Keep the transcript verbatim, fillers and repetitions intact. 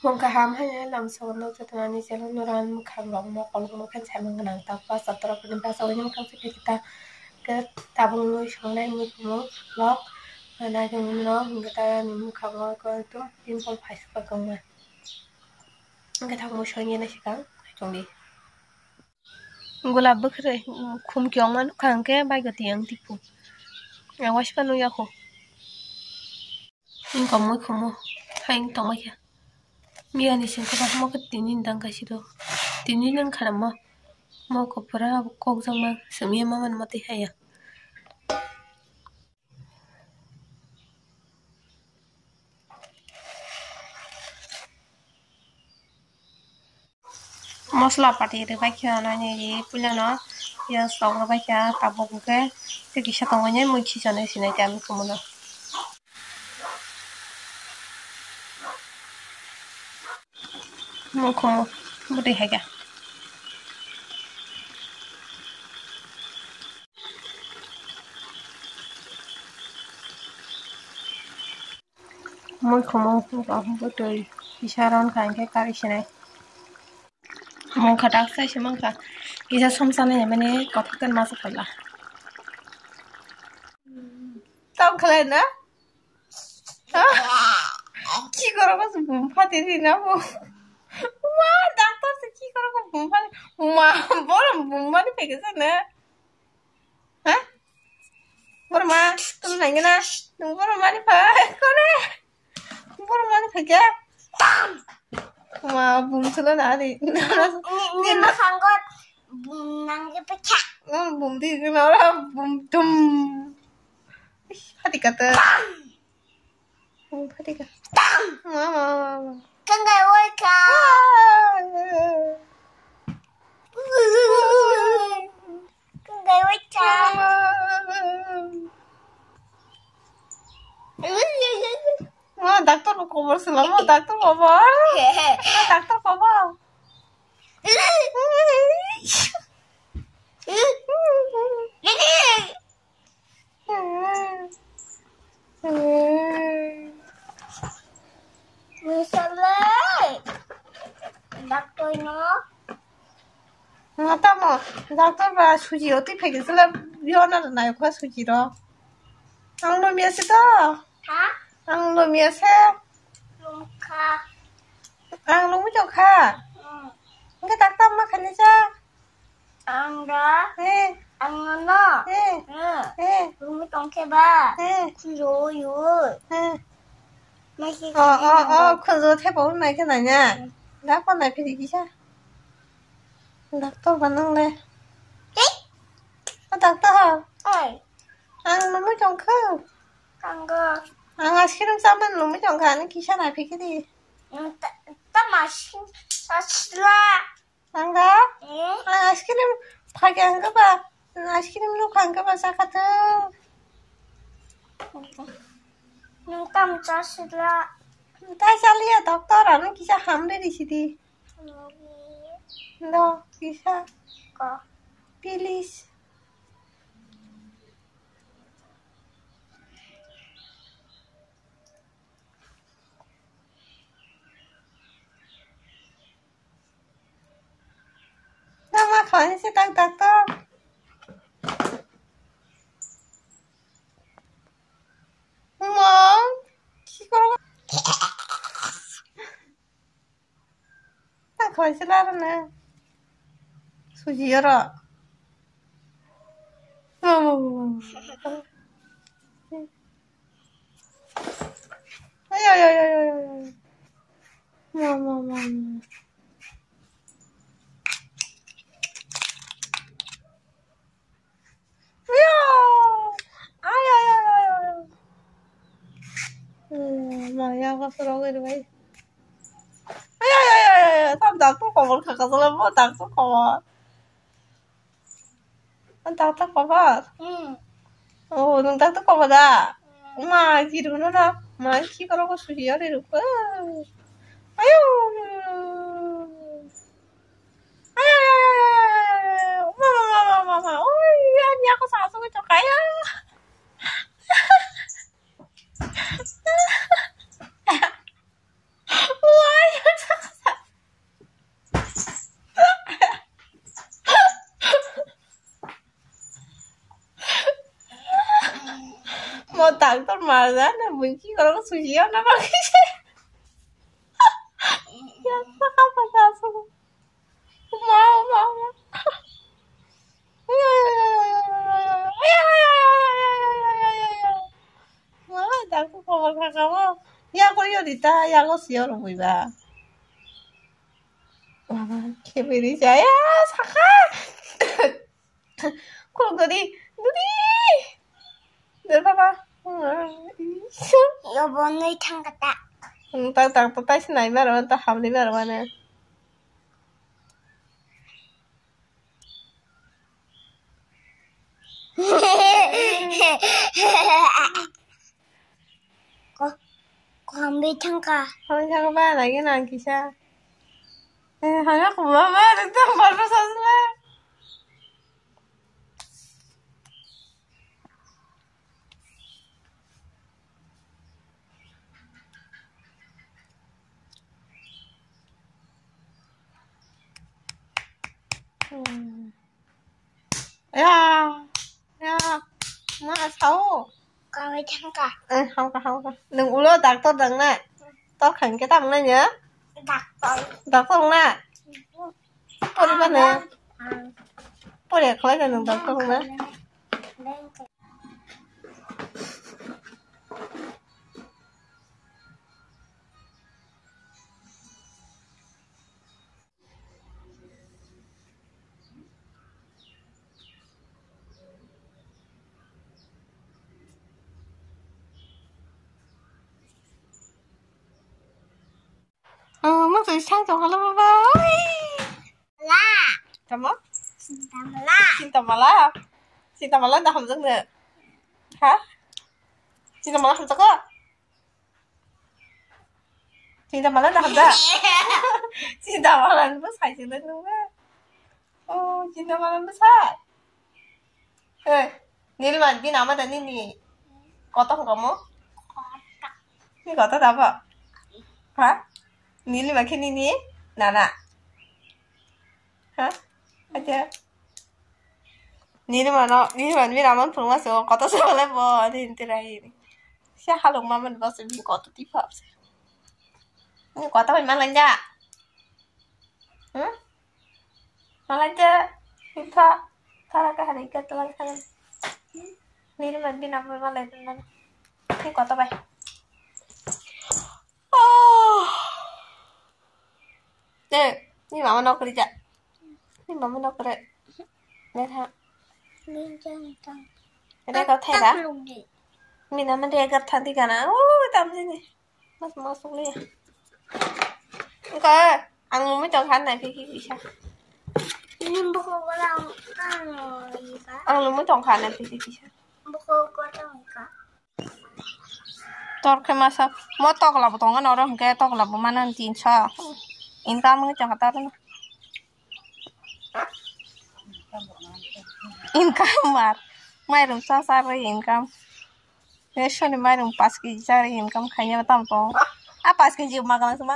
Mung kaham hai lam sono joto ani channel no ran mukhang rok mo kol mo khan sai mung nang ta pa sa tora pa ni basa wani mukhang se kita ke tabung mui songnai mui kumu vlog na jong no hingke ta ni mukhang o ko ekdom pimple phai suka kong ma hingke thang mui songye na sikang chong di. Gulab bwkhwrwi khum kiyokma nukha hwnkhe bai kwtwi ang tiphuru. Ang waisa phano yakho. Wngkha mui khumo hai wng tongbaikha. Miyani sengkhe ba hamo khe tini ni dang kaisa do. Tini ni wngkha namo. Mo kok pura kokjakma simiya mamani matwi haya. Mosla pati rwbaikha nani ri puilano piyaj rok rwbaikha tabuk hwnkhe tei kisa tongmani mui khichonwi sinai khe ang kumuno. Mui khumu bwtwi hai khe. Mui khumu bwtwi kisa ron kha hwnkhe kari sinai. Mung kha dak sai se mankha. Kisa somsa nai mani kothok kan masa phala. Tong khlai na? Ki goro ko bum phati ri na bo. Wa doctor se ki goro ko bum phati. Ma boro bum mani phege sa na. Ha? Boro ma tum nang na. Boro mani pha kore. Boro mani phege. Ma bum solo na ri. Ni ni makhang got bum nang je pekha. Bum di na bum tum. Phati kata. Phati ka. Tang! Mama, mama. Kanggai wai ka. Kanggai wai ka. Ma, doctor bo kobor sila, ma, doctor kobor. Ma, doctor kobor. Misalai, doctor no. Nga tamo, doctor ba suji oti phege sila yona na yokha suji ro. Ang lo miya se to. Ha? Ang lo miya se. Lungkha. Ang lo mu jokha. Hmm. Nga doctor ma khani ja. Ang da. Eh. Ang no. Eh. Eh. Eh. Rumi tongke ba. Eh. Kulo yu. Eh. Nasi. Oh, oh, oh, kulo te bo nai ke nanya. Hmm. Da ko nai phiri kisa. Doctor ba nang le. Eh. Oh, doctor. Ai. Ang no mu tongke. Kanggo. Ang ice cream saman no mu tongke ani kisa nai phiri. Hmm, ta, ta mas, ta sila. Ang da? Eh? Ang ice cream phage ang ba. Ice cream nuk ang ba sakato. Nung tam chasila. Tai chaliya doctor anu kisa hamre di sidi. Do kisa. Ko. Pilis. Nama khan se tak tak tak. Mom, ki koro? Tak khan se lar na. Suji oro. Mom, mom, mom, mom. Ay, ay, ay, ay, ay, ay. Mom, mom, mom. Ay, ay, ay, ay, ay. Hmm, Maria, apa suruh gue, gue? Ay, ay, ay, ay, ay. Tam dak tu kobor kakak salah, mau dak tu kobor. Ang doctor kobor? Hmm. Oh, nwng doctor kobor da? Hmm. Ma, ki rwno na? Ma, ki koro ko suji ore rwkha. Ayo. Ayo, ayo, ayo, ayo, ayo. Ma, ma, ma, ma, ma, ma. Oi, ani ako sa asuk chokaya. Why? Doctor maza na bunchi korok suji na bakise. Ya, saka pata asuk. Ma, ma, ma. Wala, doctor khobor kha kha o. Ya ko yo dita, ya ko siyo rw buiba. Wala, khebiri jaya, saka. Khuluk dodi, dodi. Dodi baba. Yo bonoi thang kata. Hmm, tak, tak, tak, tak, sinai baro, tak, hamni baro, mane. Ko, ko hambi thangka. Hambi thangka ba, lagi nang kisa. Eh, hanya ko ba, ba, itu baru sasla. Hmm. Ya, ya, ma sao. Kami thangka. Eh, hauka, hauka. Nung ulo doctor dang na? Tor khan ke tam na ya? Doctor. Doctor na? Pori ba ne? Pori khlai na nung doctor na? Oh, mung twi sang tong hala baba. Oi. La. Tamo? Sinta mala. Sinta mala. Sinta mala da hamjak ne. Ha? Sinta mala hamjak ko? Sinta mala da hamjak. Sinta mala ni bo sai se le nung. Oh, sinta mala ni bo sai. Eh, Nilma, bini ama da nini koto hwnkha mo? Ni koto da bo? Ha? Nilma khe nini nana? Ha? Acha. Nilma no, Nilma ni bini ama phunukma se o koto se le bo, ni hinti rai. Se halok mama ni bo se bini koto tipa se. Ni koto bai malanja. Hmm? Malanja, ipha, tara ka hari ka tala ka. Nini man bina malai nani. Ni koto bai. Oh. Eh, ni mama nokri ja. Ni mama nokri. Ni ha. Ni jang jang. Ada kau thera? Mina man dia gat thadi kana. Oh, tam sini. Mas masuk le. Engka, ang lumui tong khan nai phiki kisa. Ini buku orang ang iba. Ang lumui tong khan nai phiki kisa. Buku orang ka. Tor khe masa, mo tokla bo tongo norok hwnkhe tokla bo mano tinso. Income wngwi tongkha tor. Income mar. Mairum sa sa rwi income. Soni mairum paanch kg chari income khaina tam tongo. A paanch kg magana se ma.